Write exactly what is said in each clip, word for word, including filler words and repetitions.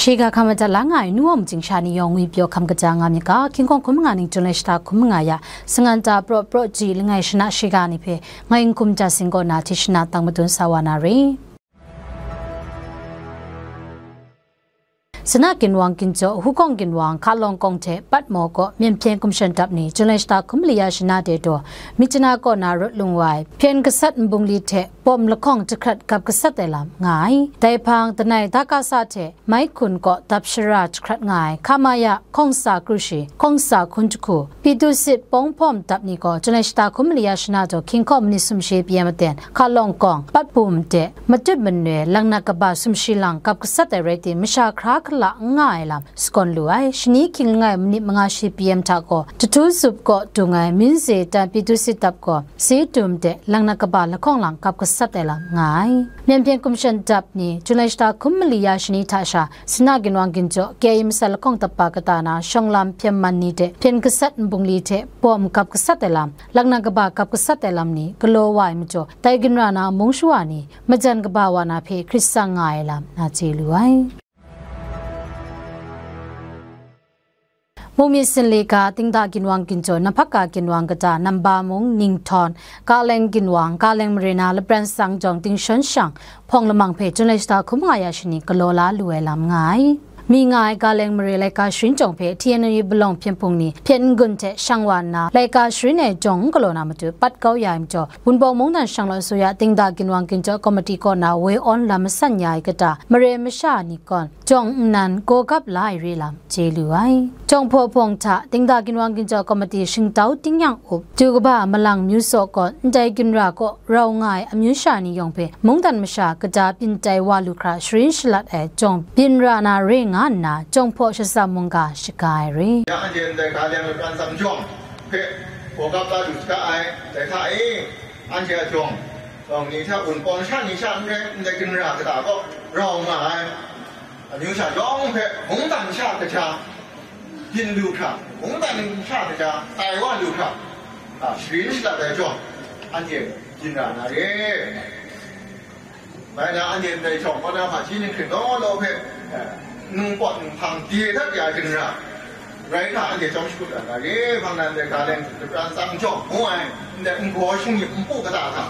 Shiga hkam madat la nga ai nu wa mung chyingsha ni yawng ngwi pyaw hkam kaja nga myit ga, hkying hkawng hkum nga ning Jun lai shata hkum nga ya, sangan ta praw praw ji langai shana shiga ni hpe ngai N Hkum Jas Sing kaw na hti shana tang madun sa wa na re. Sina ginwang ginjaw, Hukawng ginwang, Hkalawng kawng hte Patmaw kaw Myen hpyen Gum Shan Dap ni Jun lai shata hkum mali ya shana de daw, Myitkyina kaw na rawt lung wa ai, hpyen gasat nbungli hte bawm lahkawng jahkrat gap gasat ai lam nga ai. Dai hpang, Danai Dakasa hte Maikhun kaw dap shara jahkrat nga ai, Hkamaya, Hkawngsa Krushi, Hkawngsa Hkun Jahku, Pitusit Pawng Hpawm dap ni gaw, Jun lai shata hkum mali ya shana daw, hkying hkawng manit sumshi P M aten, Hkalawng kawng, Patbum de, matut manoi, langnat kaba sumshi lang gap gasat ai rai tim, masha hkra hkala n nga ai lam sagawn lu ai. Shani hkying langai manit manga shi P M hta gaw, Jahtu Zup kaw dung ai, Minze dan Pitusit dap gaw, Sedum de, langnat kaba lahkawng lang gap gasat ai lam nga ai. Myen hpyen Gum Shan Dap ni, Jun lai shata hkum mali ya shani hta sha, Sina ginwang ginjaw, K I A masat lahkawng dap ba kata na, shawng lam hpyen man ni de, hpyen gasat nbungli hte bawm gap gasat ai lam, langnat kaba gap gasat ai lam ni galaw wa ai majaw, dai ginra na mung shawa ni majan kaba wa na hpe hkrit tsang nga ai lam na chye lu ai. Mung myit sin le ga, Tingda ginwang ginjaw, Namhpaka ginwang kata, Namba mung, Ninghtawng, Kaleng ginwang, Kaleng mare na, Lapran Sangjawng, Dingshawn Shang, Hpawng Lamang hpe Jun lai shata hkum nga ya shani galaw la lu ai lam nga ai. Mi nga ai Kaleng mare laika sharin jawng hpe T N L A palawng hpyen hpung ni hpyen n-gun hte shang wa nna, laika sharin e jawng n galaw na matu pat kau ya ai majaw, Wunpawng mungdan shanglawt suya Tingda ginwang ginjaw komiti kaw na woi awn lam masan ya ai kata, mare masha ni kawn jawng nnan gaw gap la ai re lam chye lu ai. Jawng hpaw hpawng hta, Tingda ginwang ginjaw komiti shingtau tingnyang up, du kaba malang myu saw kaw, ndai ginra kaw rau nga ai amyu sha ni yawng hpe mungdan masha kaja byin tai wa lu hkra sharin shalat ai jawng byin ra na re nga nna, jawng hpaw shasa mungga shaga ai re. Ya anhte ndai ga leng lapran tsang jawng hpe gaw gap la lu saga ai, dai hta e, anhte a jawng, jawng ni hta Wunpawng sha ni sha n rai, ndai ginra kata kaw rau nga ai amyu sha yawng hpe mungdan sha kaja byin lu hkra, mungdan sha kaja tai wa lu hkra, a, sharin shalat ai jawng, anhte byin ra na re. Bai na, anhte ndai jawng kaw na hpaji ni hkrit law law hpe, eh, nungpawt nhpang de dat ya ginra rai hkra, anhte chyawm shakut ai ga re. Hpang na ndai ga leng lapran tsang jawng ngu ai, ndai nbaw shingnyip npu kata hta,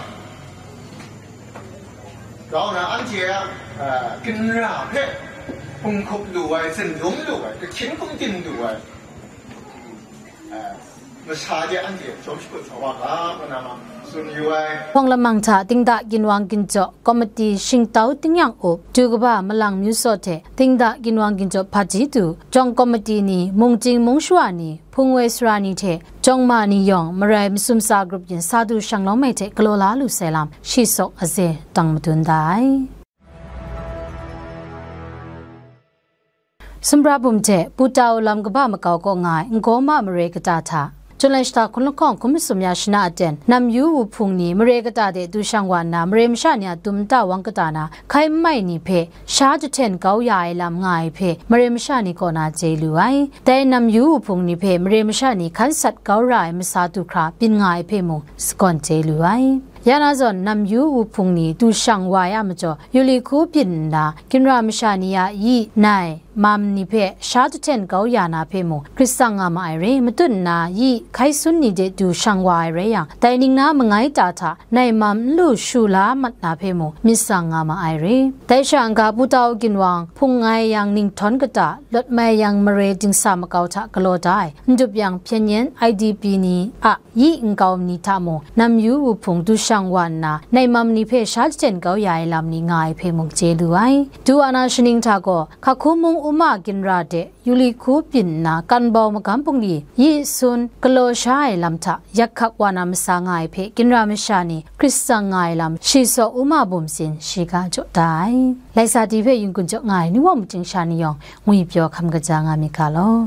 grau na anhte a, eh, ginra hpe hpung hkup lu ai, zunlung lu ai, kahkyin hkum din lu ai, eh, masha de anhte chyawm shakut sa wa ga, ngu na ma tsun yu ai. Hpawng Lamang hta Tingda ginwang ginjaw komiti shingtau tingnyang up, du kaba malang myu saw hte Tingda ginwang ginjaw hpaji du, jawng komiti ni, mungchying mung shawa ni, hpung woi sara ni hte jawng ma ni yawng marai masum sa grup yin sa du shanglawm ai hte galaw la lu sai lam shi sawk aze tang madun da ai. Sumra bum hte Putau lam kaba makau kaw nga ai Ngawma mare kata hta, Jun lai shata hkun lahkawng hkum masum ya shana aten, Namyu wuhpung ni mare kata de du shang wa nna, mare masha ni a tum nta wang kata na hkai n mai ni hpe sha jahten kau ya ai lam nga ai hpe, mare masha ni kaw na chye lu ai. Dai Namyu wuhpung ni hpe mare masha ni hkan sat kau ra ai masa du hkra byin nga ai hpe mung sagawn chye lu ai. Ya na zawn, Namyu wuhpung ni du shang wa ai a majaw, yu li hku byin nna, ginra masha ni a yi, nai, mam ni hpe sha jahten kau ya na hpe mung hkrit tsang nga ma ai re, matut nna yi hkai sun ni de du shang wa ai rai yang, dai ning na mangai ta hta nai mam n lu shu la mat na hpe mung myit tsang nga ma ai re. Dai sha n-ga Putau ginwang hpung ngai yang Ninghtawng kata, lawt mai yang mare dingsa makau hta galaw da ai, n dup yang hpyen yen I D P ni a yi nkau ni hta mung, Namyu wuhpung du shang wa nna, nai mam ni hpe sha jahten kau ya ai lam ni nga ai hpe mung chye lu ai. Du wa na shaning hta gaw, Hkakhumung Uma ginra de yu li hku byin nna, kan bau magam bungli, yi sun, galaw sha ai lam hta, yak hkak wa na masa nga ai hpe, ginra masha ni hkrit tsang nga ai lam, shi saw Uma bum tsin shiga jaw da ai. Laisa ti hpe yin kun jaw nga ai ni wa machyin sha ni yawng, ngwi pyaw hkam kaja nga myit ga law.